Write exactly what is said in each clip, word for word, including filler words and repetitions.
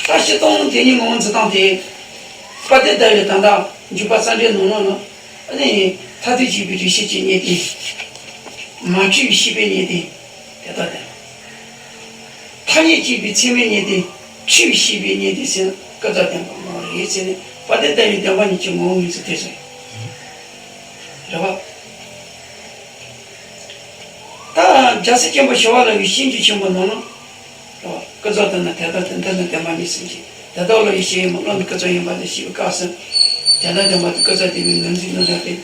ད་སྤྱིར་བཏང་དེ་ཉིད་ངོ་བོ་འཛིན་སྟངས་དེ། དཔལ་ལྡན་ཟླ་བའི་ད་ལྟ་འཇུག་པ་རྩ་འགྲེལ་ནང་ལོགས་ན། ཨ་ནི་མཐར་ཐུག་དཔྱད་པའི་རིགས་ཤེས་ཀྱི་གནས་བརྟན། མ་འཁྲུལ་བའི་ཤེས་པའི་གནས་བརྟན། དེ་ལྟར་བསྟན། ཐ་སྙད་དཔྱད་པའི་ཚད་མའི་གནས་བརྟན། འཁྲུལ་བའི་ཤེས་པའི་གནས་བརྟན་ཟེར་ན་ཀུན་རྫོབ་བདེན་པ་ངོ་བོ་རེད་ཟེར་ནས། དཔལ་ལྡན་ཟླ་བའི་བདེན་པ་གཉིས་ཀྱི་ངོ་བོ་ངོས་འཛིན་དེ་ཚོ་ཡིན། རེད་པ། ད་རྒྱལ་སྲས་ཆེན་པོ་ཞི་བ་ལྷ་གི་སྤྱོད་འཇུག་ཆེན་པོ་ནང་ན། ཀུན་རྫོབ་ཏུ་ནི་དེ་ལྟར་བསྟན། འདི་ནི་བདེན་པ་གཉིས་སུ་འབྱེད། དེ་དག་བློ་ཡི་ཤེས་ཡུལ་མིན། བློ་ནི་ཀུན་རྫོབ་ཡིན་པ་དེ་ཤེས་པའི་སྐབས་སུ། དེ་ལྟར་བདེན་པ་དེ་ཀུན་རྫོབ་བདེན་པའི་ངོས་འཛིན་ནི་རེད་དེ།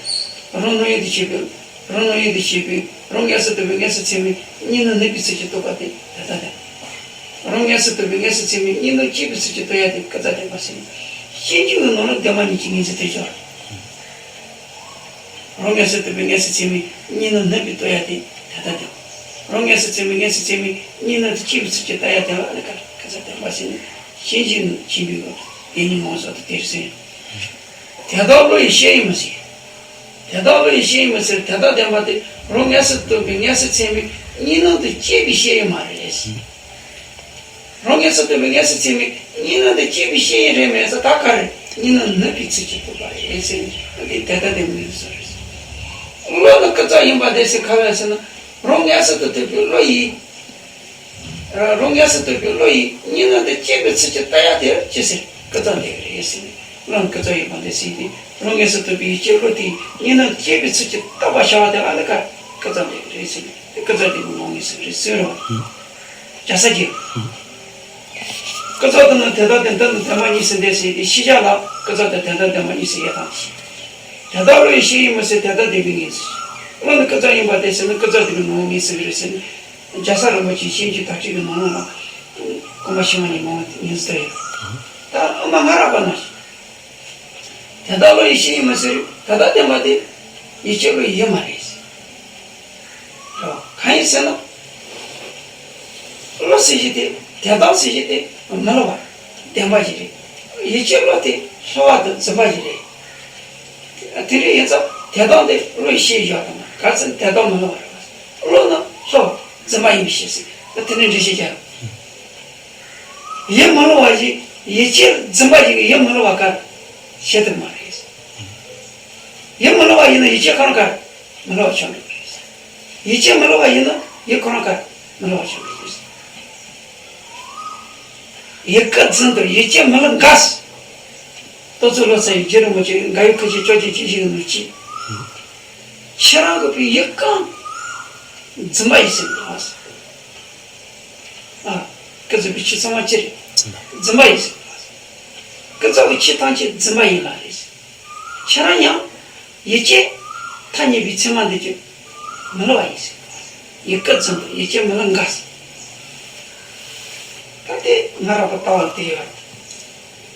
རང་སྣང་ཡུལ་དུ་བྱེད་པའི། རང་སྣང་ཡུལ་དུ་བྱེད་པའི་རང་མངོན་སུམ་རྟོགས་པའི་མངོན་སུམ་ཚད་མས་གཉིས་སྣང་ནུབ་པའི་ཚུལ་གྱིས་རྟོགས་པ་དེ་དེ་ལྟར་བདེན། རང་མངོན་སུམ་རྟོགས་པའི་མངོན་སུམ་ཚད་མས་གཉིས་སྣང་སྐྱེས་པའི་ཚུལ་གྱིས་རྟོགས་ཡ་དེ་ཀུན་རྫོབ་བདེན་པ་ཟེར། སྤྱོད་འཇུག་གི་ནང་ལ་བདེན་པ་གཉིས་ཀྱི་ངོས་འཛིན་དེ་སྦྱོར། རང་མངོན་སུམ་རྟོགས་པའི་མངོན་སུམ་ཚད་མས་གཉིས་སྣང་ནུབ་པའི་རྟོགས་ཡ་དེ་དེ་ལྟར་བདེན། རང་མངོན་སུམ་རྟོགས་པའི་མངོན་སུམ་ཚད་མས་གཉིས་སྣང་དུ་སྐྱེས་པའི་ཚུལ་གྱིས་རྟོགས་ཡ་དེ་ལ་ནི་ཀུན་རྫོབ་བདེན་པ་ཟེར་ནས། སྤྱོད་འཇུག་ནི་ཆེན་པོའི་སྐབས་དེ་ཉིད་ངོ་བོ་སོགས་དང་དེར་གསུངས། དེ་དག་བློ་ཡི་ཤེས་ཡུལ་མིན་ཟེར། དེ་དག་བློ་ཡི་ཤེས་ཡུལ་མིན་ཟེར། དེ་དག་བདེན་པ་དེ་རང་མངོན་སུམ་རྟོགས་པའི་མངོན་སུམ་ཚད་མས་གཉིས་སྣང་དུ་སྐྱེས་པའི་ཤེས་ཡུལ་མ་རེད། རང་མངོན་སུམ་རྟོགས་པའི་མངོན་སུམ་ཚད་མས་གཉིས་སྣང་དུ་སྐྱེས་པའི་ཤེས་ཡུལ་རེད་མེད་ཟེར། ད་ག་རེ་གཉིས་སྣང་ནུབ་པའི་ཚུལ་གྱིས་རྟོགས་པ་རེད་ཟེར་ནས། དེ་དེ་ལྟར་དེ་མིན་ཟེར་རེད། བློ་ནི་ཀུན་རྫོབ་ཡིན་པ་དེ་ཟེར་ག་རེ་ཟེར་ན། རང་མངོན་སུམ་དུ་རྟོགས་པའི་བློ་ཡིས། རང་མངོན་སུམ་རྟོགས་པའི་བློ་ཡིས་གཉིས་སྣང་དུ་སྐྱེས་པའི་ཚུལ་གྱིས་རྟོགས་ཡ་དེ་ཅི་ཟེར། ཀུན་རྫོབ་བདེན་པ་རེད་ཟེར་ནས། བློ་ནི་ཀུན་རྫོབ་ཡིན་པ་དེ་ཟེར་ཏེ། རང་མངོན་སུམ་རྟོགས་པའི་ཡུལ་ཅན་བློ་དེས་གཉིས་སྣང་དུ་སྐྱེས་པའི་ཚུལ་གྱིས་རྟོགས་པར་བྱ་བ་དེ་ལ་ནི་ཀུན་རྫོབ་བདེན་པ་རེད་ཟེར་ནས། དེ་ཀུན་རྫོབ་བདེན་པའི་ངོ་བོ་ངོས་འཛིན་རེད་ཟེར་རོ། རྒྱལ་སྲས་ཀྱིས། ཀུན་རྫོབ་ཏུ་ནི་དེ་ལྟར་བདེན། འདི་ནི་བདེན་པ་གཉིས་སུ་འདོད་ཟེར་ཏེ། ཤེས་བྱ་ལ་ཀུན་རྫོབ་དང་དེ་ལྟར་བདེན་པ་གཉིས་སུ་དབྱེ་སྟངས་ཤིག་དེ་ལྟར་བློ་ཡི་ཤེས་ཡུལ་མིན་ཟེར། དེ་ལྟར་བདེན་པའི་ངོས་འཛིན། བློ་ནི་ཀུན་རྫོབ་ཡིན་པ་དེ་ཟེར་ན་ཀུན་རྫོབ་བདེན་པའི་ངོ་བོ་ངོས་འཛིན་རེད་ཟེར་ནས། རྒྱལ་ས་རིན་པོ་ཆེའི་སྤྱོད་འཇུག་དར་ཁྲོད་ཀྱི་ནང་ལོགས་ལ། གོང་མ་ཞི་བ་ལྷའི་མང་བ་ངོས་འཛིན་ཡོད། ད་དབུ་མ་སྔ་རབས་པ་ནང་བཞིན། དེ་ལྟར་བློ་ཡི་ཤེས་ཡུལ་མིན་ཟེར། དེ་ལྟར་བདེན་པ་དེ་ཡུལ་ཅན་བློ་ཡི་ཡུལ་མ་རེད། རེད་བ། གང་ཡིན་ཟེར་ན། བློ་ཟེར་གྱི་དེ། དེ་ལྟར་ཟེར་གྱི་དེ་མི་སླུ་བ་བདེན་པ་ཞིག་རེད། ཡུལ་ཅན་བློ་དེ་སླུ་བ་དང་རྫུན་པ་ཞིག་རེད། དེ་འདྲ་ཡིན་ཙང་དེ་དག་འདི་བློ་ཡི་ཤེས་བཞག་དང་མ། ག་རེ་ཟེར་ན་དེ་དག་མི་སླུ་བ་རེད་བ། བློ་ནི་སླུ་བ་རྫུན་པ་ཡིན་པའི་ཕྱིར་ཟེར། དེ་ནི་འགྲེལ་བཤད་རྒྱག་ཡུལ་མི་སླུ་བ་ཞིག་ཡུལ་ཅན་རྫུན་པ་ཞིག་གིས་ཡུལ་མི་སླུ་བ་ག་རེ་བྱེད་ཐུབ་མ་རེད། ཡུལ་མི་སླུ་བ་ཡིན་ན་ཡུལ་ཅན་ཁོ་རང་ག་རེ་མི་སླུ་བ་ཆགས་འགྲོ་གི་རེད། ཡུལ་ཅན་མི་སླུ་བ་ཡིན་ན་ཡུལ་ཁོ་རང་ག་རེ་མི་སླུ་བ་ཆགས་འགྲོ་གི་རེད། ཡུལ་ཀུན་རྫུན་དུ་ཡུལ་ཅན་མི་སླུ་འགའ་ཟེར། ཏོག་ཙམ་བློ་ཚ་ཡི་རྗེ་རིན་པོ་ཆེ་འགའ་ཡུལ་ཁ་ཆེ་ཅོ་ཅེ་ཅི་ཞིག་ནུས་ཅི། ཁྱེད་རང་གི་པའི་ཡུལ་ཀུན་རྫུན་པ་ཡིན་ཟེར་འདུག་ཨ། ཨ། ཀུན་རྫོབ་པའི་ཆོས་ཚང་མ་ཅི་རེད། རྫུན་པ་ཡིན་ཟེར་འདུག་ཨ། ཀུན་རྫོབ་ཀྱི་ཆོས་ཐམས་ཅད་རྫུན་པ་ཡིན་པ་རེད། ཁྱེད་རང་ཡང་ཡུལ་ཅན་ཐ་སྙད་པའི་ཚད་མ་འདི་ཀྱང་མི་སླུ་བ་ཡིན་ཟེར་འདུག་ཨ། ཡུལ་ཀུན་རྫུན་དུ་ཡུལ་ཅན་མི་སླུ་འགའ་ཟེར། ད་དེ་སྔ་རབས་པའི་ལྟ་བ་དེ་ཡོད་རེད།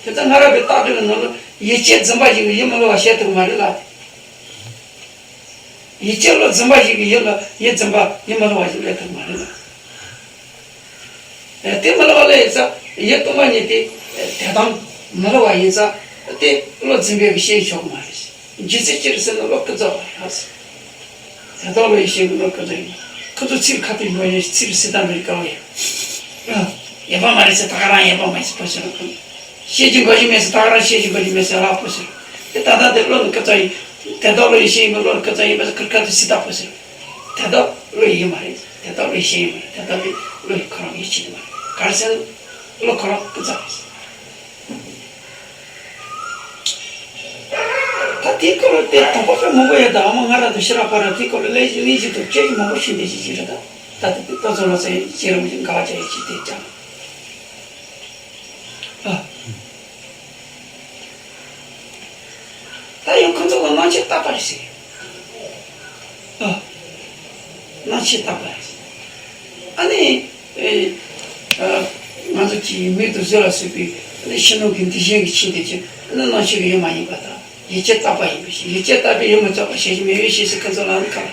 དེ་ལྟར་སྔ་རབས་པའི་ལྟ་གྲུབ་ཀྱི་ནང་ལ་ཡུལ་ཅན་རྫུན་པ་ཞིག་གིས་ཡུལ་མི་སླུ་བ་བྱེད་ཐུབ་མ་རེད་ལ། ཡུལ་ཅན་བློ་རྫུན་པ་ཞིག་གིས་ཡུལ་ལ་ཡུལ་རྫུན་པ་ཡུལ་མི་སླུ་བ་ཞིག་སླེབས་ཐུབ་མ་རེད་ལ། ཨེ། དེ་མི་སླུ་བ་ལ་ཡིན་ཙང་ཡུལ་སྟོང་པ་ཉིད་དེ་དེ་དང་མི་སླུ་བ་ཡིན་ཙང་དེ་བློ་རྫུན་པས་ཀྱིས་ཤེས་ཆོག་གི་མ་རེད། རྒྱུ་མཚན་ཅི་རེད་ཟེར་ན་བློ་ཀུན་རྫོབ་པ་རེད། དེ་དག་བློ་ཡི་ཤེས་པའི་བློ་ཀུན་རྫོབ་ཡིན། ཁོ་ཚོ་ཚིག་ཁ་ཐུག་ཡོང་ཡོང་ཚིག་སི་ཏན་རེ་ཀའོ་ཡ། ཡོད་པ་མ་རེད་ཟེར་ད་ག་རང་ཡོད་པ་མ་ཡིན་ཟེར་པོ་ཟེར་ལ། ཤེས་ཀྱི་དགོས་ཀྱི་མེད་ཟེར་ད་ག་རང་ཤེས་ཀྱི་དགོས་ཀྱི་མེད་ཟེར་ལ་པོ་ཟེར། དེ་ད་ལྟ་དེ་བློ་ནི་ཀུན་རྫོབ་ཡིན། དེ་དག་བློ་ཡི་ཤེས་ཡིན་པའི་བློ་ནི་ཀུན་རྫོབ་ཡིན་པ་ཟེར་ཁ་ཐུག་སི་ཏན་པོ་ཟེར། དེ་དག་བློ་ཡི་ཡུལ་མ་རེད། དེ་དག་བློ་ཡི་ཤེས་ཡིན་མ་རེད། དེ་དག་བློ་ཡི་ཁོ་རང་ཡིད་ཆེས་ཡིན་མ་རེད། ག་རེ་ཟེར་ན། བློ་ཁོ་རང་ཀུན་རྫོབ་རེད། ད་དེའི་སྐོར་ལ་དེ་དང་པོ་དཔེ་མང་པོ་ཡོད། ད་ཨ་མ་ང་རང་དང་ཤེས་རབ་པ་ར་དེའི་སྐོར་ལ་ལས་ལས་ཀྱི་དུ་སྐད་ཡིག་མང་པོ་ཤེས་འདི་ཞིག་ཅིག་རེད། ད་ད་དེ་ཏོག་ཙམ་ལ་ཚེ་ཤེས་རབ་ཀྱི་དགའ་བ་བྱ་ཡི་ཅིག་དེ་ཀྱང་། ཨ། ད་ཡང་ཁོ་ཚོ་ལ་སྣང་མཆེད་བརྟག་པ་རེད་ཟེར། ཨ། སྣང་མཆེད་བརྟག་པ་རེད་ཟེར། ཨ་ནི། ཨེ། ཨ། ང་ཚོ་གིས་མིག་དང་གཟུགས་ལ་སོགས་པའི་ཨ་ནི་ཕྱི་ནང་གི་འདུས་བྱས་ཀྱི་ཆོས་དེ་ཚོ་ཨ་ནི་སྣང་མཆེད་ཀྱི་ཡུལ་མ་ཡིན་པ་དང་། ཡིད་ཆེས་བརྟག་པ་ཡིན་པའི་ཕྱིར། ཡིད་ཆེས་བརྟག་པའི་ཡུལ་མི་རྟོགས་པ་ཞེན་གཞི་མེད་པའི་ཕྱིར་ཟེར་ཁོ་ཚོ་ལ་ནི་ཁ་ལ།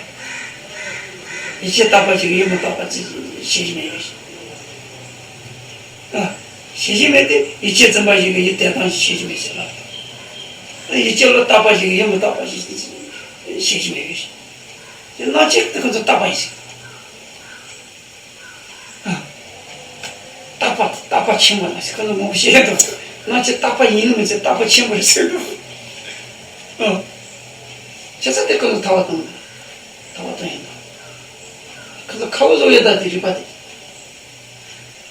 ཡིད་ཆེས་བརྟག་པ་ཞིག་ཡུལ་མི་རྟོགས་པ་ཞེན་གཞི་མེད་པའི་ཕྱིར། ཨ། ཞེན་གཞི་མེད་དེ་ཡིད་ཆེས་རྫུན་པ་ཞིག་གིས་ཡུལ་དེ་དང་ཞེན་གཞི་མེད་ཟེར་ལ། ཡིད་ཆེས་བློ་བརྟག་པ་ཞིག་གིས་ཡུལ་མི་རྟོགས་པ་ཞིག་ཞེན་གཞི་མེད་པའི་ཕྱིར། དེ་སྣང་མཆེད་དེ་ཁོ་ཚོ་བརྟག་པ་ཡིན་ཟེར། ཨ། བརྟག་ རྟག་པ་རྟག་པ་ཆེན་པོ་ལ་ཟེར། ཁོ་ཚོ་མང་པོ་བཤད་འདུག་ནང་ཆོས་རྟག་པ་ཡིན་མིན་ཟེར། རྟག་པ་ཆེན་པོ་རེད་ཟེར་འདུག་ཨ། བྱས་ཙང་དེ་ཁོ་ཚོ་ཐར་པ་དང་ཐར་པ་དང་ཡིན་ནོ། ཁོ་ཚོ་ཁ་བོ་བཟོ་ཡོད་ད། དེ་རིག་པ་དེ་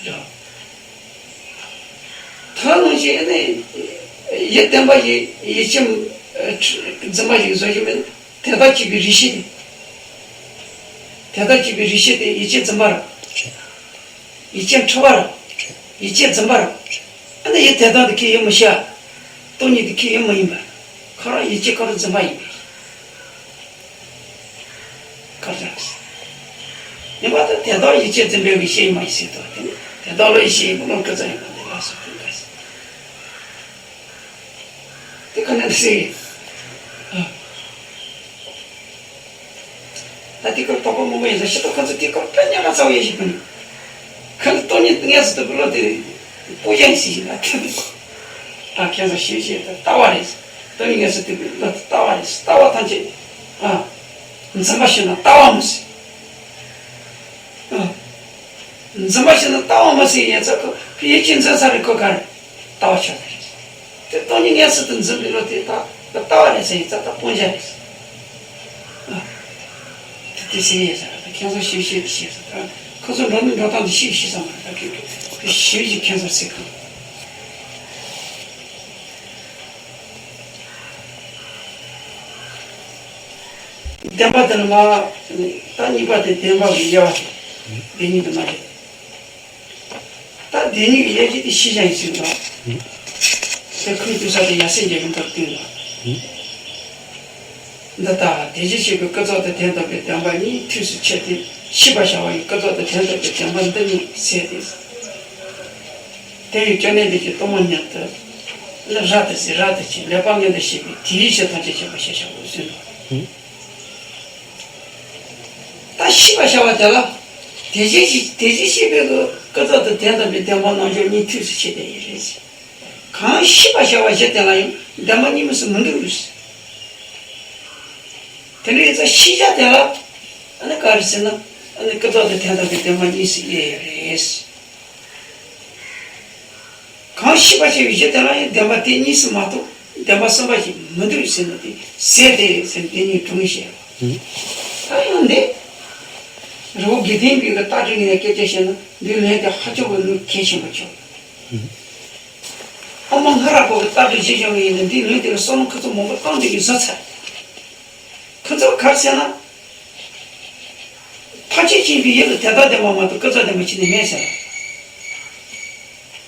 རེད། ད་ནང་བཞིན་ནི་ཡུལ་བདེན་པ་ཞིག་ཡིད་ཆེས་འཛིན་པ་ཞིག་བཟོ་ཞིག་མིན། དེ་དག་གཅིག་པའི་རིགས་ཤེས་དེ། དེ་དག་གཅིག་པའི་རིགས་ཤེས་དེ་ཡིད་ཆེས་འཛིན་པ་རེད། ཡིད་ཆེས་འཁྲུལ་པ་རེད། ཡིད་ཆེས་འཛིན་པ་རེད། ཨ་ནི་ཡུལ་དེ་དག་དེ་ཁོ་ཡིན་མི་ཤེས། སྟོང་ཉིད་དེ་ཁོ་ཡིན་མི་ཡིན་པ། ཁོ་རང་ཡིད་ཆེས་ཁོ་རང་འཛིན་པ་ཡིན་པས། ཁར་ཆགས། ཡིན་པ་དང་དེ་དག་ཡིད་ཆེས་འཛིན་པའི་ཡིད་ཤེས་ཡིན་མ་ཡིན་ཟེར་དོ། དེ་ནི་དེ་དག་ལ་ཡིད་ཤེས་ཡིན་པ་ལ་ཀུན་རྫོབ་ཡིན་པ་འདི་ལ་སོགས་པའི་འགའ་ཞིག་དེ་ག་ནས་ཟེར། ད་དེ་སྐོར་དོགས་པ་མང་པོ་ཡིན་ས་ཤེས་ཏོ། ཁོ་ཚོ་དེ་སྐོར་དཔེ་ཉག་ག་ཚ་བོ་ཡིན་ཞིག་དང་། ཁོ་ཚོ་སྟོང་ཉིད་ངེས་སུ་ཐོབ་པའི་བློ་དེ་སྤུ་རྒྱལ་ཞིག་ཡིན་ལ། ད་ཁྱེད་ཚོ་ཤེས་ཤེས་ད་ལྟ་བ་རེད། སྟོང་ཉིད་ངེས་སུ་ཐོབ་པའི་བློ་དེ་ལྟ་བ་རེད། ལྟ་བ་ཐམས་ཅད་ཨ་འཛིན་པ་ཞིག་ན་ལྟ་བ་མི་སྲིད། ཨ། འཛིན་པ་ཞིག་ན་ལྟ་བ་མི་སྲིད་ཡིན་ཙང་ཁོ་ཡིད་ཆེས་འཛིན་ས་རེད། ཁོ་ག་རེ་ལྟ་བ་ཆགས་ས་རེད། དེ་སྟོང་ཉིད་ངེས་སུ་དུ་འཛིན་པའི་བློ་དེ་ད་ལྟ་བ་རེད་ཟེར་ཡིན་ཙང་ད་སྤོང་བྱ་རེད། ཨ། དེ་དེ་ཟེར་ཡིན་ས་རེད། ད་ཁྱེད་ཚོ་ཤེས་ཤེས་དེ་ཤེས་ས་ད་ཁོ་ཚོ་འགྲོ་ནི་འགྲོ་སྟངས་དེ་ཤེས་ཤེས་ས་མ་རེད། ད་ཁྱེད་ཁྱེད་ཤེས་ཤེས་ཁྱེད་ཚོ་སྲིད་གམ། བདེན་པ་དེ་ལ་མ། ད་གཉིས་པ་དེ་བདེན་པ་གི་དབྱེ་བ་དེ། བདེན་གཉིས་དུ་མ་བྱེད། ད་བདེན་གཉིས་ཀྱི་དབྱེ་གཞི་དེ་ཤེས་བྱ་ཡིན་ཟེར་གི་འདུག་དེ་ཁུངས་གཏུགས་ས་དེ་ཡ་སེ་རྒྱ་གིན་ཐོག་བསྟན་འདུག་འདི་ལྟར་དེ་བཞིན་གཤེགས་པའི་ཀུན་རྫོབ་དང་དོན་དམ་པའི་བདེན་པ་གཉིས་ཐུགས་སུ་ཆུད་དེ། ཤེས་པར་བྱ་བ་ཡི་ཀུན་རྫོབ་དང་དོན་དམ་པའི་བདེན་པ་འདི་གཉིས་ཟད་དེ། དེ་ཡི་སྐྱོན་གནས་འདི་ཀྱི་གཏུམ་མོ་ཉིད་དུ། ནི་རབ་ཏུ་ཟད་རབ་ཏུ་ཆད། ལེགས་པ་མངོན་དུ་ཤེས་པས་དེའི་ཕྱིར་ཐམས་ཅད་མཁྱེན་པ་ཞེས་བྱ་བའི་ཚུལ་དུ། ད་ཤེས་པར་བྱ་བ་དེ་ལ། དེ་བཞིན་གཤེགས་དེ་བཞིན་གཤེགས་པའི་ཀུན་རྫོབ་དང་དོན་དམ་པའི་བདེན་པ་རྣལ་འབྱོར་གཉིས་ཐུགས་སུ་ཆུད་དེ་ཡིན་རེད། གང་ཤེས་པར་བྱ་བ་བཞི་དེ་ལ་ཡང་བདེན་པ་གཉིས་མུས་སུ་མི་འདུ་རུང་། དེ་འདྲ་ཡིན་ཙང་ཤེས་བྱ་དེ་ལ་ཨ་ནི་ག་རེ་ཟེར་ན། ཨ་ནི་ཀུན་རྫོབ་དང་དོན་དམ་པའི་བདེན་པ་གཉིས་སུ་དབྱེ་ཡོད་རེད། གང་ཤེས་པར་བྱ་བའི་གཞི་དེ་ལ་ཡང་བདེན་པ་དེ་གཉིས་སུ་མ་གཏོགས་བདེན་པ་གསུམ་པ་ཞིག་མི་འདུག་ཟེར་ན་དེ་ཟད་དེ་ཟེར་དེ་ཉིད་དྲུང་ཞེས། ད་ཡང་འདི་རི་བོ་དགེ་ལྡན་པའི་གི་ལྟ་གྲུབ་ངོས་ནས་སྐད་ཆ་བཤད་ན་འདི་ལན་དེ་ཧ་ཅང་གི་ལུགས་གལ་ཆེན་པོ་ཆགས། ཨ་མ་ལྷ་རབ་པོ་གི་ལྟ་གྲུབ་ཅིག་བྱུང་བ་ཡིན་ན་འདི་ལན་དེ་ལ་བསམ་བློ་ཁོ་ཚོ་མང་པོ་བཏང་འདི་གི་བཟོ་ཚར། ཁོ་ཚོ་ག་རེ་ཟེར་ན། ཐམས་ཅད་མཁྱེན་པའི་ཡུལ་ལ་དོན་དམ་བདེན་པ་མ་གཏོགས་ཀུན་རྫོབ་བདེན་པ་ཅི་ནས་མེད་ཟེར།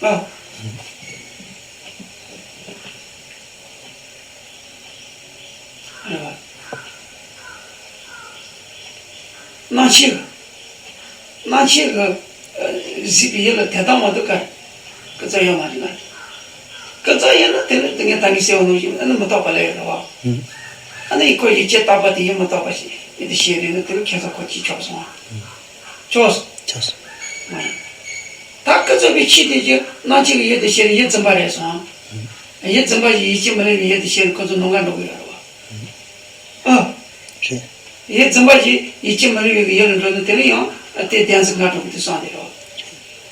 ཨ། རེད་བ། སྣང་མཆེད་ཀྱི། སྣང་མཆེད་ཀྱི་གཟིགས་པའི་ཡུལ་ལ་དོན་དམ་མ་གཏོགས་ཀུན་རྫོབ་ཡོད་མ་རེད་ལ། ཀུན་རྫོབ་ཡིན་ན་དེ་ནི་དེ་ངས་ད་གིན་ཟེར་བ་ནང་བཞིན་ཨ་ནི་མི་རྟོག་པ་ལ་ཡོད་རེད་བ། ཨ་ནི་ཁོ་ཡིད་ཀྱིས་བཏགས་པ་དེ་ཡིད་མི་རྟོག་པ་ཞིག་ཡིན་དུ་ཤེས་རེད་ན་དེ་ལ་ཁྱད་མཚར་ཁོ་ཅིག་ཆོག་སོང་ཨ། ཆོག་སོང་། ཆོག་སོང་། ད་ཀུན་རྫོབ་པའི་ཆོས་དེ་ཀྱི་སྣང་མཆེད་ཀྱི་ཡུལ་དུ་ཤེས་ན་ཡིད་འཛིན་པ་རེད་སོང་། ཡིད་འཛིན་པ་ཞིག་ཡིད་ཀྱིས་མི་བསླུ་བའི་ཡུལ་དུ་ཤེས་ན་ཁོ་ཚོ་ནང་ང་འགྲོ་གི་ཡོད་རེད་བ། ཨ། རེད། ཡིད་འཛིན་པ་ཞིག་ཡིད་ཀྱིས་མི་བསླུ་བའི་ཡུལ་ལ་འགྲོ་ན་དེ་ལ་ཡང་དེ་བདེན་འཛིན་ང་འགྲོ་གི་དུས་སང་དེ་རེད་བ།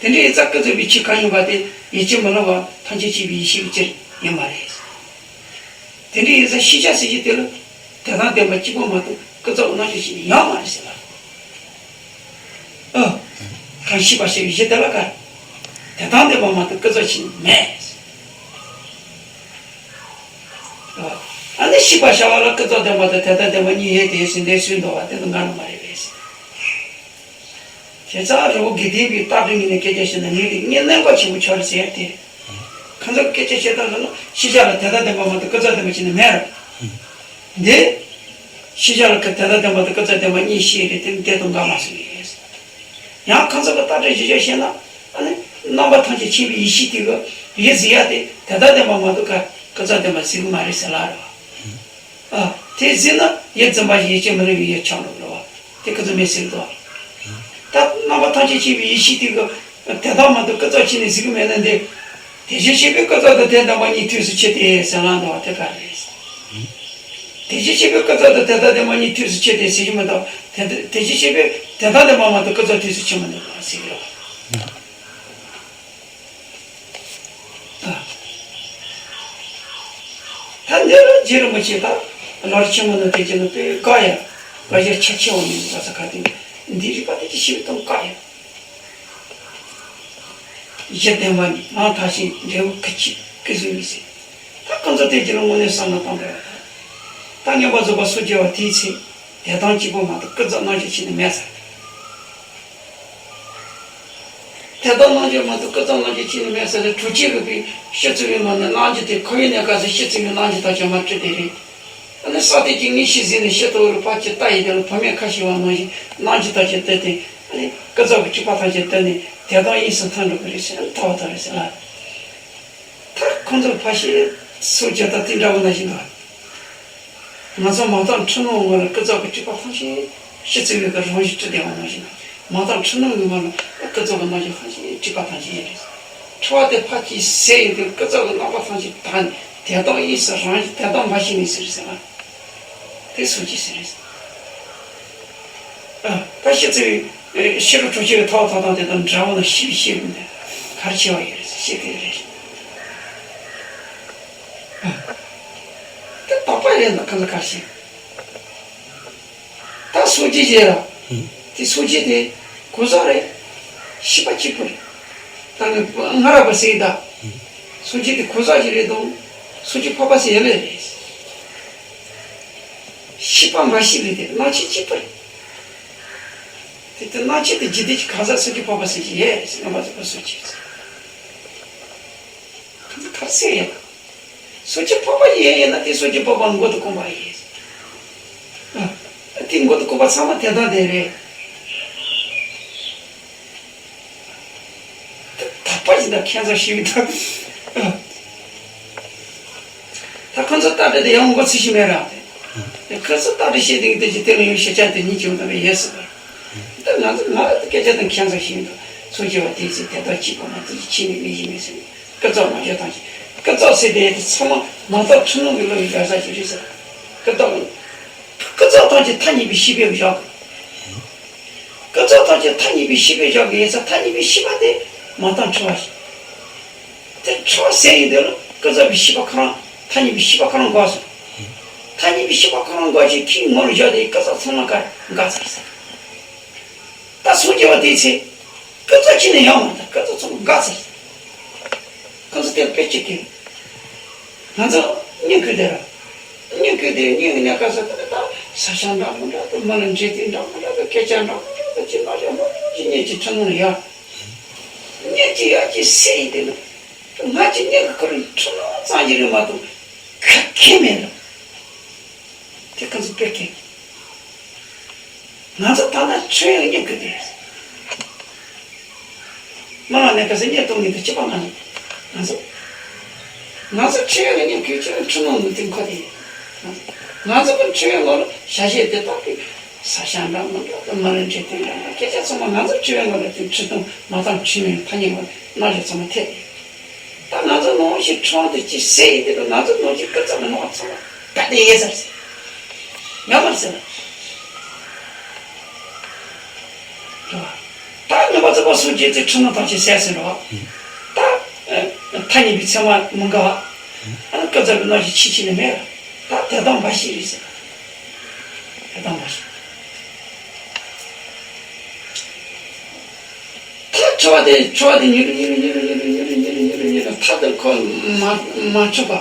དེ་འདྲའི་ཡིད་རྩ་ཀུན་རྫོབ་པའི་ཆོས་གང་ཡིན་པ་དེ་ཡིད་ཀྱིས་མི་བསླུ་བ་ཐམས་ཅད་མཁྱེན་པའི་ཡེ་ཤེས་ཀྱི་ཕྱིར་ཡིན་པ་རེད། དེ་འདྲའི་ཡིན་ཙང་ཤེས་བྱ་ཟེར་གྱི་དེ་ལ་དོན་དམ་བདེན་པ་གཅིག་པོ་མ་གཏོགས་ཀུན་རྫོབ་རྣམ་གཞག་ཅིག་ཡང་མ་རེད་ཟེར་ལ། ཨ། གང་ཤེས་པར་བྱ་བའི་གཞི་དེ་ལ་ག་དོན་དམ་བདེན་པ་མ་གཏོགས་ཀུན་རྫོབ་ཅིག་མེད། ཨ་ནི་ཤེས་པར་བྱ་བ་ལ་ཀུན་རྫོབ་བདེན་པ་དང་དོན་དམ་བདེན་པ་གཉིས་ཡོད་དེ་ཟེར་འདས་སུ་འདུག་བ་དེ་ལ་ང་རང་མ་རེད་པས། བྱས་ཙང་རི་བོ་དགེ་ལྡན་པའི་ལྟ་གྲུབ་ངོས་ནས་སྐད་ཆ་བཤད་ན་ངས་དེ་ངས་གནད་འགག་ཆེན་པོ་ཆགས་རེད་ཟེར་ཡ་དེ། ཁོ་ཚོ་སྐད་ཆ་བཤད་སྟངས་ལ་ན་ཤེས་བྱ་ལ་དོན་དམ་བདེན་པ་མ་གཏོགས་ཀུན་རྫོབ་བདེན་པ་ཅི་ནས་མེད་རེད། འདི། ཤེས་བྱ་ལ་ཀུན་དོན་དམ་བདེན་པ་དང་ཀུན་རྫོབ་བདེན་པ་གཉིས་ཤེས་རེད་དེ་དེ་དང་འགལ་མ་སོང་ཡིན། ཡང་ཁོ་ཚོ་གི་ལྟ་གྲུབ་གཞི་བཞག་བཤད་ན། ཨ་ནི། རྣམ་པ་ཐམས་ཅད་མཁྱེན་པའི་ཡེ་ཤེས་དེ་གི་ཡིད་གཟིགས་ཡ་དེ་དོན་དམ་བདེན་པ་མ་གཏོགས་ཀུན་རྫོབ་བདེན་པ་གཟིགས་གི་མ་རེད་ཟེར་ལ་རེད་བ། ཨ། དེ་གཟིགས་ན་ཡིད་འཛིན་པ་ཞིག་ཡིད་ཀྱིས་མི་བསླུ་བའི་ཡུལ་ཆགས་འགྲོ་གི་རེད་བ། དེ་ཀུན་རྫོབ་མེད་ཟེར་གི་འདུག་ད་རྣམ་པ་ཐམས་ཅད་མཁྱེན་པའི་ཡེ་ཤེས་དེ་གི་དོན་དམ་མ་གཏོགས་ཀུན་རྫོབ་ཅི་ནས་གཟིགས་གི་མེད་ན་འདི། དེ་བཞིན་གཤེགས་པའི་ཀུན་རྫོབ་དང་དོན་དམ་པ་གཉིས་ཐུགས་སུ་ཆུད་དེ་ཟེར་ལ་འདུག་བ་དེ་ག་རེད། དེ་བཞིན་གཤེགས་པའི་ཀུན་རྫོབ་དང་དོན་དམ་བདེན་པ་གཉིས་ཐུགས་སུ་ཆུད་དེ་ཟེར་གྱི་མི་འདུག་དེ་དེ་བཞིན་གཤེགས་པའི་དོན་དམ་བདེན་པ་མ་གཏོགས་ཀུན་རྫོབ་ཐུགས་སུ་ཆུད་མི་འདུག་ཟེར་གྱི་རེད། རྗེ་རིན་པོ་ཆེ་དང་ལ་རི་ཆེན་མོ་ནང་དེ་ཅི་ན་དཔེ་དཀའ་ཡ། དཀའ་ཡ་ཆ་ཆེ་བ་མིན་པ་ས་ཁ་དེ། འདི་རིག་པ་དེ་ཅི་ཞིག་གཏོང་དཀའ་ཡ། གཞི་བདེན་པ་ནི་ནང་ཐག་ཆོད་འབྲས་བུ་ཁུ་ཆི་ཀི་ཟུ་མི་སྲིད། ད་ཁོང་ཚོ་དེ་ཅི་ན་དངོས་གནས་བསམ་བློ་བཏང་དགོས་པ་དང་། ད་ངན་པ་རྫོགས་པ་སོ་སྐྱེ་བ་དེའི་ཚེ། དད་དམ་གཅིག་པོ་མ་གཏོགས་ཀུན་རྫོབ་རྣམ་འགྱུར་ཕྱིན་ནས་མེད་ཟེར། དད་དམ་རྣམ་འགྱུར་མ་གཏོགས་ཀུན་རྫོབ་རྣམ་འགྱུར་ཕྱིན་ནས་མེད་ཟེར་ཏེ། དྲུག་ཅུ་རིག་པའི་སྤྱི་གཙུག་གི་ངོས་ནས་རྣམ་འགྱུར་དེ་ཁོ་བོའི་གནས་སྐབས་སུ་སྤྱི་གཙུག་གི་རྣམ་འགྱུར་དག་ཀྱང་མ་བྲིས་ཏེ་རེད། ཨ་ནི་ས་སྟེང་གི་ངེས་ཤེས་ཟིན་ནས་ཤེས་རྟོགས་ལ་ཕར་ཅིག་ལྟ་ཡི་དེ་ལ་བུད་མེད་ཁ་ཤས་པ་ནང་བཞིན་རྣམ་འགྱུར་དག་ཅིག་བསྟན་ཏེ། ཨ་ནི་ཀུན་རྫོབ་ཀྱི་སྤྲུལ་པ་ཐམས་ཅད་བསྟན་ནས་དད་དམ་དབྱིངས་སུ་མཐུན་འགྲོ་གི་རེད་ཟེར་ན་ཐལ་བ་དག་རེད་ཟེར་ལ། ད་ཁོང་ཚོར་ཕར་བཤད་སྲོལ་རྒྱག་སྟངས་དེ་འདྲ་བོ་ནང་བཞིན་དུ། ང་ཚོ་མ་དག་འཁྲུལ་སྣང་ངོ་ལ་ཀུན་རྫོབ་ཀྱི་སྤྲུལ་པ་ཐམས་ཅད་སྤྱི་གཙུག་གི་རང་བཞིན་སྤྲུལ་བསྡད་པ་ནང་བཞིན། མ་དག་འཁྲུལ་སྣང་གི་ངོ་ལ་ཀུན་རྫོབ་ཀྱི་རྣམ་འགྱུར་ཐམས་ཅད་སྤྲུལ་པ་ཐམས་ཅད་ཡིན་རེད། འཁྲུལ་བ་དེ་ཕར་ཅིག་ཟད་ཡོང་དུས་ཀུན་རྫོབ་ཀྱི་རྣམ་པ་ཐམས་ཅད་དག་ནས་དད་དམ་དབྱིངས་སུ་རང་བཞིན་དད་དམ་འབའ་ཞིག་ནི་ཟེར་ཟེར་བ། དེ་སོ་སྐྱེ་ཟེར་རེད། ཨ། ད་སྤྱི་གཙུག་ཕྱི་རོལ་དྲུག་ཅུ་གི་ཐོག་ཐོག་དང་དེ་དང་འདྲ་བོ་ན་ཤི་བའི་ཤི་བའི་འདི་གར་ཆེ་བ་ཡོད་རེད་ཤེས་དེ་རེད། ཨ། དེ་དག་པ་རེད་ན་གང་ལ་གར་ཤེས། ད་སོ་སྐྱེ་བྱས་ལ། དེ་སོ་སྐྱེ་དེ་གོ་ས་རེད། ཤི་བ་གཅིག་པུ་རེད། ད་ནི་སྔ་རབས་པ་ཟེར་ད། སོ་སྐྱེ་དེ་གོ་ས་ཞིག་རེད་དང་། སོ་སྐྱེ་འཕགས་པ་ཟེར་ཡ་ལས་རེད། ཤི་བ་མ་ཤི་རེད་དེ་སྣང་ཆེན་གཅིག་པུ་རེད། དེ་ལྟར་སྣང་ཆེན་དེ་འཇིག་རྟེན་གྱི་གང་ཟག་སོ་སྐྱེ་འཕགས་པ་ཟེར་གྱི་ཡོད་ཟེར་ན་མ་ཟེར་པ་སོ་སྐྱེ་ཟེར། གང་ཟག་གར་ཟེར་ཡོད། སོ་སྐྱེ་འཕགས་པ་ཡིན་ཡིན་ན་དེ་སོ་སྐྱེ་འཕགས་པ་མགོ་དང་རྐང་པ་ཡིན། ཨ། དེ་མགོ་དང་རྐང་པ་ཚང་མ་དེ་དང་དེ་རེད། དག་པ་ཞིག་དང་ཁྱད་མཚར་ཞིག་དང་། ད་ཁོང་ཚོ་ལྟ་གྲུབ་དེ་ཡང་མགོ་ཚོས་ཤིག་མེད་ར། ཁོང་ཚོ་ལྟ་གྲུབ་བཤད་དེ་དེ་ཅི་དེ་ལ་ཡང་ཤེས་བྱ་དེ་གཉིས་ཀྱི་འོག་ནས་ཡོད་སྲིད་པ། ད་ང་ཚོ་ང་ལ་སྐད་ཆ་དང་ཁྱད་མཚར་ཞིག་དང་སོ་སྐྱེ་བ་དེ་ཚོས་དེ་དག་གཅིག་པོ་མ་དེ་ཅི་ཕྱིན་ནས་མི་ཞིག་མེད་ཟེར། ཀུན་རྫོབ་མ་བྱས་ཐམས་ཅད་ཀུན་རྫོབ་ཟེར་དེ་དེ་ཚང་མ་མ་རྟོགས་འཁྲུལ་སྣང་གི་བློ་ཡི་རྒྱལ་ས་ཅིག་རེད་ཟེར། ཀུན་རྫོབ་ཀུན་རྫོབ་ཐམས་ཅད་ཐ་སྙད་པའི་ཤེས་པས་བཞག་ཀུན་རྫོབ་ཐམས་ཅད་ཐ་སྙད་པའི་ཤེས་པས་བཞག་གི་ཡིན་ཙང་ཐ་སྙད་པའི་ཤེས་པ་དེ་མ་བཏང་འཁྲུལ་བ་ཞིག་དེ་འཁྲུལ་བ་ཟད་ཡིན་དུས་ལ་ཀུན་རྫོབ་པའི་ཤེས་པ་ཁོ་རང་ཐ་སྙད་པའི་ཤེས་པ་ཁོ་རང་འགགས་སོང་། ཐ་སྙད་པའི་ཤེས་པ་ཁོ་རང་འགགས་ཀྱི་ཁྱིའི་ངོ་ལ་བཞག་དེ་ཀུན་རྫོབ་ཚང་མ་འགག་འགག་ཚར་ཟེར། ད་སངས་རྒྱས་པ་དེའི་ཚེ་ཀུན་རྫོབ་ཅི་ནས་ཡང་མ་དང་ཀུན་རྫོབ་ཚང་མ་འགག་ཚར་ཟེར། ཁོ་ཚོ་དེར་དཔེ་གཅིག་གིས། ང་ཚོ་སྙན་བརྒྱུད་དེ་ར། སྙན་བརྒྱུད་དེ་སྙན་གྱི་གནས་སྐབས་སུ་ད་ད་ས་ཞིང་འདྲ་མི་འདྲ་དང་མི་ལ་འབྲེལ་ལྡན་འདྲ་མི་འདྲ་དང་སྐད་ཆ་འདྲ་མི་འདྲ་དང་ཅི་འདྲ་ཡང་མི་འདྲ་ཅི་སྙན་གྱི་འཁྲུལ་སྣང་ཡ། སྙན་གྱི་ཡ་གྱི་སེ་ཡི་དེ་ལ། ང་ཅི་སྙན་གྱི་ཁོ་རང་འཁྲུལ་སྣང་ཙམ་ཞིག་རེད་མ་གཏོགས་ག་གེ་མེད་ལ། དེ་ཁོ་ཚོ་དཔེ་སྐད། ང་ཚོ་ད་ལྟ་འཁྲུལ་ཡང་སྙན་བརྒྱུད་དེ། སྨོན་ལམ་གནས་སྐབས་སུ་སྙན་གཏོང་ནས་དུ་སྤྱི་པ་ང་ང་ཚོ། ང་ཚོ་འཁྲུལ་ཡང་སྙན་བརྒྱུད་ཀྱི་འཁྲུལ་སྣང་ནི་དེ་འཁོར་དེ། ང་ཚོ་གི་འཁྲུལ་ཡང་ལོ་ལ་བྱ་བྱེད་དེ་དག་གི་ས་ཞིང་འདྲ་མི་འདྲ་དང་མི་ལ་འབྲེལ་ལྡན་འདྲ་མི་འདྲ་སྐད་ཆ་ཚང་མ་ང་ཚོ་འཁྲུལ་ཡང་ལོ་ལ་དེ་འཁྲུལ་སྟོང་མ་བཏང་འཁྲུལ་མིན་ཐ་སྙད་ལ་རྣམ་གཞག་ཚང་མ་ཐེབས། ད་ང་ཚོ་ནང་བཞིན་འཁྲུལ་དེ་ཅི་སེ་ཡི་དེ་ལ་ང་ཚོ་ནང་བཞིན་ཀུན་རྫོབ་ཀྱི་སྣང་བ་ཚང་མ་ད་དེ་ཡེ་ཟེར་ཟེར། ཉམས་པར་ཟེར། ད་ནུབ་པ་ཚུགས་པ་སོགས་བརྒྱད་ཚེ་འཁྲུལ་སྣང་ཐམས་ཅད་ཟད་ཟེར་རོ། ད་ཐ་སྙད་པའི་ཚད་མ་མི་འགལ་བ། ཀུན་རྫོབ་པའི་རྣམ་གཞག་ཕྱི་ཕྱི་ནས་མེད་པ། ད་དེ་དང་འབའ་ཞིག་རེད་ཟེར། དེ་དང་འབའ་ཞིག་ད་འཁྲུལ་བ་དེ་འཁྲུལ་བ་དེ་མྱུར་དུ་མྱུར་དུ་མཐའ་དེར་ཁོ་མ་མ་འཁྲུལ་བ།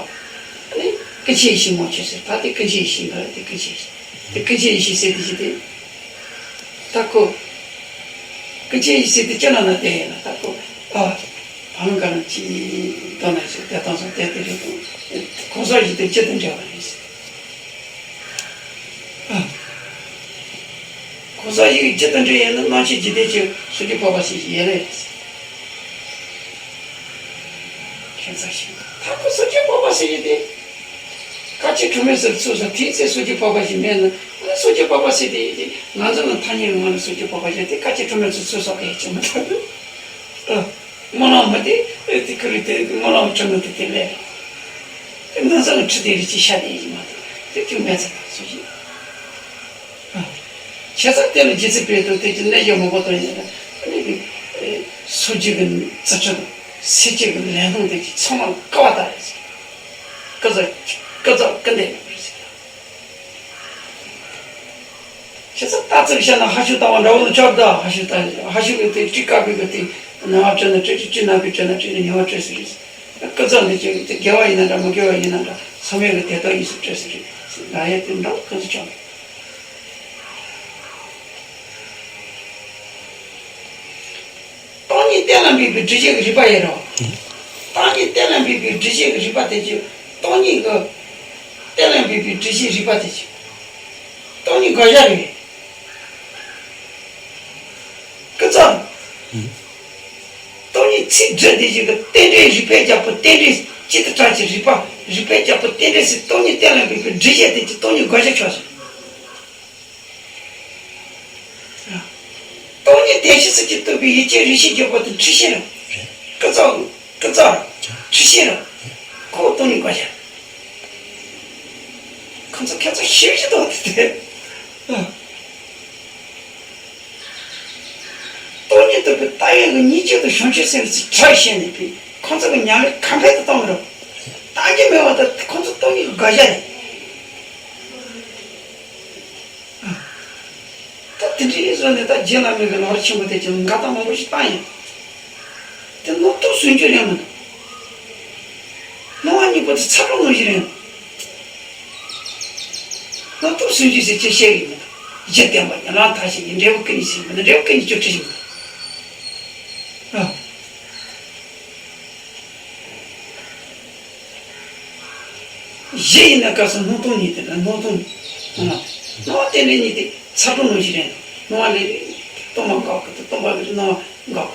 ནི་ཀུན་མཁྱེན་ཡེ་ཤེས་ངོ་ཆོད་ཟེར། ད་དེ་ཀུན་མཁྱེན་ཡེ་ཤེས་འདྲ་དེ་ཀུན་མཁྱེན་ཡེ་ཤེས་དེ་ཀུན་མཁྱེན་ཡེ་ཤེས་ཟེར་དེ་ཅི་སྟེ། ད་ཁོ་ཀུན་མཁྱེན་ཡེ་ཤེས་དེ་ཅི་ན་ན་དེ་ཡིན་ན་ད་ཁོ་ཨ་བ་ལང་ག་རང་ཅི་དོ་ན་ཞིག་དེ་དང་སོང་དེ་དེ་རེད་དང་གོ་ས་ཞིག་དེ་ཅི་དང་འབྲེལ་བ་རེད་ཟེར། གོ་ས་ཞིག་ཇི་ལྟར་འདྲ་ཡིན་ན་རྣམ་ཤེས་འཇིག་རྟེན་གྱི་སོ་སྐྱེ་འཕགས་པ་ཞིག་ཡིན་རེད། ཁྱད་མཚར་ཞིག་ད་ཁོ་སོ་སྐྱེ་འཕགས་པ་ཞིག་ཡིན་ཏེ། སྐད་ཅིག་ཁྲོ་མོའི་ཚུལ་ཚུལ་སོགས་དེའི་ཚེ་སོ་སྐྱེ་འཕགས་པ་ཞིག་མེད་ན་ཨ་ནི་སོ་སྐྱེ་འཕགས་པ་ཞིག་དེ་ཡིན་ཏེ་ང་ཚོ་ནི་ཐ་སྙད་ངོ་ནས་སོ་སྐྱེ་འཕགས་པ་ཞིག་དེ་སྐད་ཅིག་ཁྲོ་མོའི་ཚུལ་ཚུལ་སོགས་ཀྱི་ཡིད་ཆེས་མི་ཐུབ། ཨ། སྨོན་ལམ་མི་དེ་ཨེ་དེ་ཁུ་རི་དེ་སྨོན་ལམ་ཁྲོ་མོ་དེ་དེ་ལས། དེ་ང་ཚོ་ནི་ཁྲི་དེ་རི་ཅི་ཤ་དེ་ཡིན་མ་དེ་དེ་ཁྱུག་མེད་ཚེ་ད་སོ་སྐྱེ། བྱས་ཙང་དེ་ལ་རྗེ་བཙུན་དཔལ་དུ་དེ་ཀྱི་གནས་ཀྱི་མང་པོ་དང་ཡིན་ན་ཨ་ནི་སོ་སྐྱེ་གི་རྩི་ཁྲི་དང་སེམས་བསྐྱེད་ཀྱི་ལན་ལུང་དེ་ཀྱི་ཚང་མ་དཀའ་བ་ལྟར་རེད་ཟེར། ཀུན་རྫོབ་ ཀི་ཙག་ཀི་འདེད་ཡོད་པ་རེད་ཟེར། ཁྱེད་ཚོ་ལྟ་ཚུལ་བཤད་ན་ཧ་ཤུ་ལྟ་བ་འདྲ་བོ་ལ་ཆགས་ད། ཧ་ཤུ་ལྟ་ཧ་ཤུ་གི་དེ་ཊི་ཀ་པི་གི་དེ་ནང་བ་བྲིས་ན་ཊི་ཊི་ཊི་ན་པི་བྲིས་ན་ཊི་ནི་ཉི་མ་བྲིས་ཟེར་རེད། ཀི་ཙག་འདི་ཅིག་དེ་དགེ་བ་ཡིན་ན་འདྲ་མི་དགེ་བ་ཡིན་ན་འདྲ་ཚང་མས་གི་དེ་ལྟ་ཡིན་ཟེར་བྲིས་ཟེར་རེད། ང་ཡང་དེ་འདྲ་ཁོ་ཚོ་ཆགས་རེད། སྟོང་ཉིད་གཏན་ལ་འབེབས་པའི་སྒྲུབ་བྱེད་ཀྱི་རིགས་པ་ཡིན་རུང་། སྟོང་ཉིད་གཏན་ལ་འབེབས་པའི་སྒྲུབ་བྱེད་ཀྱི་རིགས་པ་དེ་ཅིག་སྟོང་ཉིད་ཀྱི་གཏན་ལ་འབེབས་པའི་སྒྲུབ་བྱེད་རིགས་པ་དེ་ཅིག་སྟོང་ཉིད་དགག་བྱ་རེད། ཀི་ཙག་སྟོང་ཉིད་ཚིག་སྒྲུབ་བདེ་བྱེད་ཀྱི་རྟེན་འབྲེལ་རིགས་པས་ཁྱབ་པའི་རྟེན་འབྲེལ་སྤྱི་དང་བྲལ་གྱི་རིགས་པ། རིགས་པས་ཁྱབ་པའི་རྟེན་འབྲེལ་སའི་སྟོང་ཉིད་གཏན་ལ་འབེབས་པའི་སྒྲུབ་བྱེད་དེ་ཅིག་སྟོང་ཉིད་དགག་བྱ་ཆགས་སོ། སྟོང་ཉིད་བདེན་བཞི་ཚུལ་གྱིས་རྟོགས་པའི་ཡུལ་ཅན་རིགས་ཤེས་བརྗོད་པ་དང་འཁྲུལ་ཤེས་རང་། ཀི་ཙག་ཀི་ཙག་འཁྲུལ་ཤེས་རང་། ཁོ་བོ་སྟོང་ཉིད་དགག་བྱ། ཁོ་ཚོ་ཁྱེད་ཚོ་ཤེས་ཀྱི་འདུག་དེ་དེ། སྟོང་ཉིད་རྟོགས་པའི་ལྟ་བའི་གི་སྙིང་བཅུད་དང་བྱང་ཆུབ་སེམས་ཀྱི་ཚིག་ཕྲ་བཤད་ནས་པས་ཁོ་ཚོ་གི་ཉམས་ལེན་གང་འཕེལ་དུ་གཏོང་མི་རུང་། ལྟ་རྒྱུ་མེད་པ་དང་ཁོ་ཚོ་སྟོང་ཉིད་ཀྱི་དགག་བྱ་རེད། ད་དེ་འདྲའི་བཟོ་ནས་ད་རྗེ་བླ་མའི་གི་ལམ་རིམ་ཆེན་མོ་དེ་ཀྱང་འགའ་དང་མང་པོ་ཞིག་བཏང་ཡིན། དེ་སྣང་སྟོང་ཟུང་འཇུག་རེད་མི་འདུག་སྣང་བ་གཉིས་པོ་དེ་ཚ་གྲང་རྣོ་གཞི་རེད། སྣང་སྟོང་ཟུང་འཇུག་ཟེར་ཅི་བཤད་ཀྱི་མི་འདུག་གཞི་བརྟན་པ་ཡན་ལག་མཐའ་ཞིག་གི་འབྲས་བུ་ཀུན་ནས་ཟིན་པ་ནི་འབྲས་བུ་ཀུན་གྱི་སྤྱོད་ཁྲིད་ཞིག་མི་འདུག་གཞི་ཡིན་ན་སྐབས་སུ་སྣང་སྟོང་ཉིད་དེ་ལ་སྣང་སྟོང་ཉིད། སྣང་བ་རྟེན་འབྲེལ་གཉིས་དེ་ཚ་གྲང་རྣོ་གཞི་རེད། སྣང་བ་ལས་སྟོང་པ་འགག་གི་འདུག་སྟོང་པ་ལས་སྣང་བ་འགག་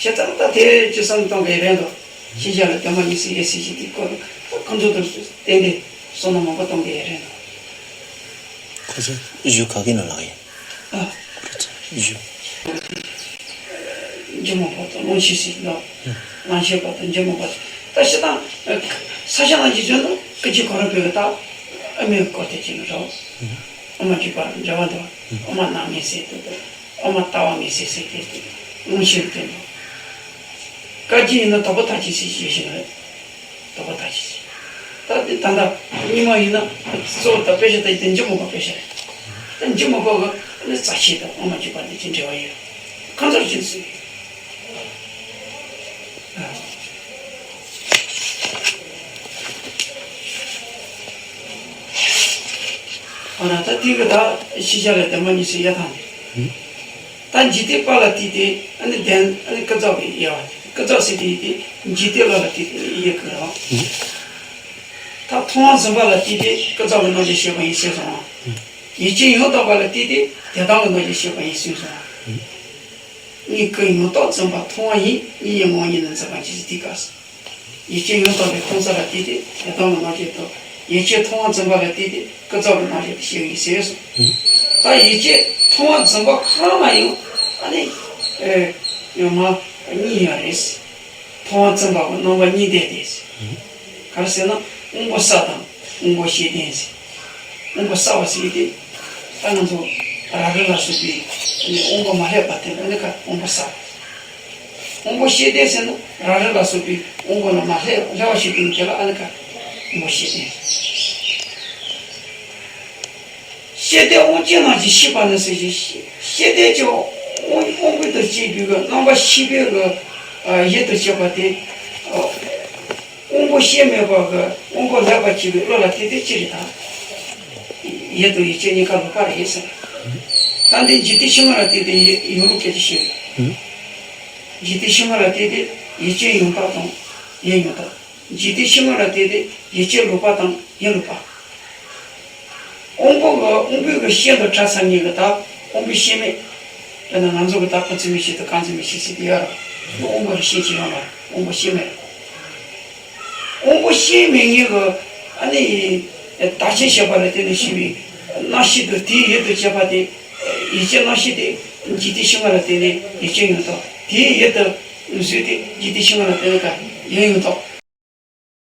གི་འདུག་བྱས་ཙང་ད་དེ་ཅི་བསམ་གཏོང་གི་རེད་འདུག་ཤེས་བྱ་ལ་དོན་མ་ཉིད་སུ་ཡོད་སྲིད་ཞིག་དེ་སྐོར་ལ་ཁོང་ཚོ་དང་བསྟན་ཏེ་བསམ་བློ་མང་པོ་གཏོང་གི་རེད་འདུག་ཁོ་ཚོ་གཞུག་ག་གི་ནང་ལ་ཡིན། ཨ། གཞུག་འཇུག་མ་པ་དང་ལོངས་སྤྱོད་ཟེར་གྱི་འདུག་ལོངས་སྤྱོད་པ་དང་འཇུག་མ་པ་དང་ད་ཤི་དང་ས་ཆ་ནང་གི་བརྗོད་འདུག་སྐད་ཅིག་གོ་ར་བོད་ཀྱི་ད་ཨ་མའི་སྐོར་དེ་ཅིག་ལ་རོ། ཨ་མ་འཇུག་པ་འབྲེལ་བ་འདུག་ཨ་མ་སྣང་མེད་ཟེར་དུས་དུ་ཨ་མ་ལྟ་བ་མེད་ཟེར་ཟེར་དེ་དུ་ལོངས་སྤྱོད་དེ་འདུག་བཀའ་བརྒྱུད་ཡིན་ན་དོགས་པ་ཐག་ཆོད་ཟེར་ཞེས་བཞིན་རེད། དོགས་པ་ཐག་ཆོད་ཟེར། ད་དེ་ད་ལྟ་རྙིང་མ་ཡིན་ན་གཙོ་བོ་ད་དཔེ་ཆ་ད་ཡིན་ད་འཇུག་མ་པ་དཔེ་ཆ་རེད། ད་འཇུག་མ་པ་གི་ནི་རྩ་ཆེ་དང་ཨ་མ་འཇུག་པ་འདི་ཅི་འབྲེལ་བ་ཡོད། ཁ་མཚར་ཅན་སུ་ཡོད། ཨ་ར་ད་དེ་གི་ད་ཤེས་བྱ་ལ་དེ་མ་ཉིད་སུ་ཡ་ཐང་དེ། ད་འཇིག་རྟེན་པ་ལ་བལྟས་ཏེ་ཨ་ནི་བདེན་ཨ་ནི་ཀུན་རྫོབ་ཀྱི་དབྱེ་བ་དེ་ཀུན་རྫོབ་ཟེར་དེ་ཡིན་ཏེ་འཇིག་རྟེན་པ་ལ་བལྟས་ཏེ་དབྱེ་དགོས་རོགས། ད་མཐོང་བ་འཛིན་པ་ལ་བལྟས་ཏེ་ཀུན་རྫོབ་ཀྱི་རྣམ་གཞག་བཤད་པ་ཡིན་ཟེར་སོང་ང་། ཡུལ་ཅན་ཡང་དག་པ་ལ་བལྟས་ཏེ་དོན་དམ་གྱི་རྣམ་གཞག་བཤད་པ་ཡིན་ཟེར་སོང་ང་། གཉིས་ཀྱི་ཡང་དག་འཛིན་པ་མཐོང་བ་ཡིན། གཉིས་ཡིན་ངོ་བོ་ཉིད་ནི་འཛིན་པ་ཇི་སྲིད་དེ་སྐབས་སུ། ཡུལ་ཅན་ཡང་དག་པའི་མཐོང་ས་ལ་བལྟས་ཏེ་དོན་དམ་གྱི་རྣམ་གཞག་དང་། ཡུལ་ཅན་མཐོང་བ་འཛིན་པ་ལ་བལྟས་ཏེ་ཀུན་རྫོབ་ཀྱི་རྣམ་གཞག་དེ་བཤད་པ་ཡིན་ཟེར་སོང་། ད་ཡུལ་ཅན་མཐོང་བ་འཛིན་པ་ཁོ་རང་ལ་ཡང་ཨ་ནི་ཡང་མ་གཉིས་ཡོད་རེད། མཐོང་བ་འཛིན་པ་གི་རྣམ་པ་གཉིས་ལྡན་ཏེ། ག་རེ་ཟེར་ན་དབང་པོ་གསལ་དང་དབང་པོ་ཤེས་ལྡན་ཟེར། དབང་པོ་གསལ་བ་ཟེར་ཏེ་ད་ང་ཚོ་ར་རི་ལ་སོགས་པའི་དབང་པོ་མ་བསླད་པ་དེ་ལ་ནི་ག་དབང་པོ་གསལ། དབང་པོ་ཤེས་ལྡན་ཟེར་ན་ར་རི་ལ་སོགས་པའི་དབང་པོ་ལ་མ་བསླད་བསླད་པ་ཞིག་ཏུ་དེ་ལ་ཨ་ནི་ག་དབང་པོ་ཤེས་ལྡན་ཟེར། ཤེས་ལྡན་དབང་སྐྱེས་རྣམས་ཀྱིས་ཤེས་པ་ནི་ཟེར་ཞིང་། ཤེས་ལྡན་གྱི་དབང་དབང་པོ་དང་བཅས་པའི་གི་རྣམ་པ་ཤེས་པའི་གི་ཡུལ་དུ་བྱེད་པ་དེ། དབང་པོ་ཤེས་མེད་པ་གི་དབང་པོ་བསླད་པ་བྱེད་པའི་བློ་ལ་བལྟས་ཏེ་ཅི་རེད་ད། ཡུལ་དང་ཡུལ་ཅན་གཉིས་ཀ་ལོག་པ་རེད་ཟེར། ད་འདི་འཇིག་རྟེན་ཕྱི་མ་ལ་བལྟས་ཏེ་ཡུལ་ཡུལ་ལུགས་སྐད་ཅིག་བཤད། འཇིག་རྟེན་ཕྱི་མ་ལ་བལྟས་ཏེ་ཡུལ་ཅན་ཡང་དག་དང་ཡུལ་ཡང་དག་འཇིག་རྟེན་ཕྱི་མ་ལ་བལྟས་ཏེ་ཡུལ་ཅན་ལོག་པ་དང་ཡུལ་ལོག་པ། དབང་པོ་གི་དབང་པོའི་གི་ཤེས་འདོད་གྲགས་ཚང་གཉིས་ཀྱི་ད་དབང་པོའི་ཤེས་མེད། དཔེར་ན་ང་ཚོ་གི་ད་ཁོ་ཚོ་མི་ཤེས་དང་གང་ཚོ་མི་ཤེས་ཟེར་དེ་ཡོད་ར། དབང་པོ་ལ་ཤེས་ཀྱི་ཡོད་མ་རེད། དབང་པོ་ཤེས་མེད། དབང་པོ་ཤེས་མེད་ངེས་གི་ཨ་ནི་བདག་ཅན་ཞེས་པ་ལ་བརྟེན་ནས་ཤེས་པའི་རྣམ་ཤེས་དང་དེའི་ཡུལ་དུ་བྱེད་པ་དེ། ཡུལ་ཅན་རྣམ་ཤེས་དེ་འཇིག་རྟེན་ཕྱི་མ་ལ་བརྟེན་ནས་ཡུལ་ཅན་ཡང་དག་དེའི་ཡུལ་དུ་བཟོས་ཏེ་འཇིག་རྟེན་ཕྱི་མ་ལ་བརྟེན་ནས་ཀ་ཡུལ་ཡང་དག